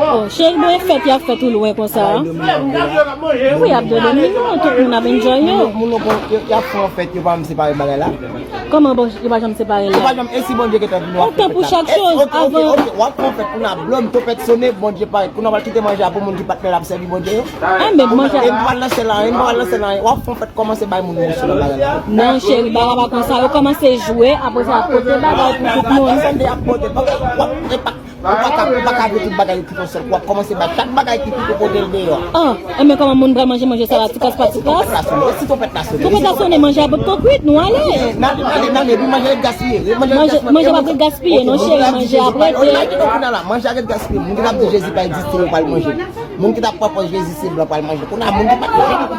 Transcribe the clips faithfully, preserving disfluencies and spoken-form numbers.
Oh, cheri, bon, e fèt y ap fèt ou lwen konsa. Wi, y ap dwe domine, non, tout moun ap enjoy yo. Moun yo, y ap fè yon fèt, yo pa menm separe bagay la. Kòman bon, yo pa janm separe la? Yo pa janm, e si Bondye gentan vini, w ap fè fèt la? Yon tan pou chak choz, avan. Ok, ok, w ap fè yon fèt, kounye a blòm, twonpèt sone, Bondye parèt. Kounye a w al kite manje a pou moun ki pa t nan l ap sèvi Bondye yo. Ah, men manje. E m pa l nan sèl la, e m pa l nan sèl la, w ap fè yon fèt, kòmanse bay moun yo sou nan bagay la. Non, cheri, bagay pa konsa, yo kòmanse jwe, apre sa, y ap pote bagay pou tout moun. Tande, y ap pote, w ap, e pa Ou pa ka, ou pa ka vle tout bagay yo kite yon sèl kou. W ap kòmanse bay chak bagay ki pito pote l deyò. Ah, enben kòman moun pral manje, manje sa la, ti kras pa ti kras? Twonpèt la sone. E si twonpèt la sone? Twonpèt la sone, manje a potko kwit, nou ale. N ale, n ale, n ale, epi manje ret gaspiye. Manje, manje pa ret gaspiye, non, cheri, manje ap rete. Imajine w kounye a la, manje a ret gaspiye. Moun ki t ap di Jezi pa egziste, yo pral manje. Moun ki t ap pran pòz Jezi se blan pral manje. Kounye a, moun ki pa t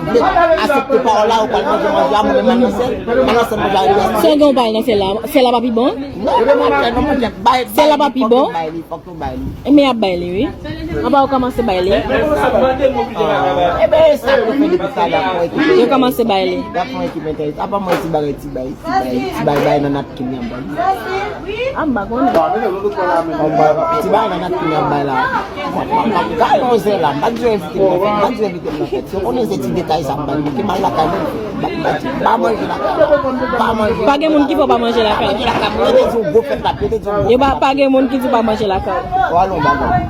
vle aksepte pawòl la, yo pral manje manje a, mwen menm m al nan sèl, m al nan sèl manje a ret gaspiye. Si w gen w pa al nan sèl la, sèl la pa pi bon? Non, non, non, non, non, bay, sèl la pa pi bon? Bay li, fòk nou bay li. Enben, y ap bay li, wi. Anba, yo kòmanse bay li. Ah, enben, e sa yo fè depi talè, y ap fè ekip. Yo kòmanse bay li. Y ap fè ekip entèlis. Apa mwen ti bagay, ti bay, ti bay, ti bay, bay nan napkin, y ap bay li. Ah, m pa konnen. Ti bagay nan napkin, y ap bay la. M ap, m ap, m ap gade yon zen la. M pa t bezwen envite m nan fèt. M pa t bezwen envite m nan fèt. Si w konnen se ti detay sa m bay, ki mal lakay mwen. Pa manje lakay. Pa manje. Pa gen moun ki fè w pa manje lakay. Pa manje lakay. Yo te di w gwo fèt la, yo te di w gwo fèt la. Yo pa, pa gen moun ki di w pa manje lakay. Ou al yon bagay.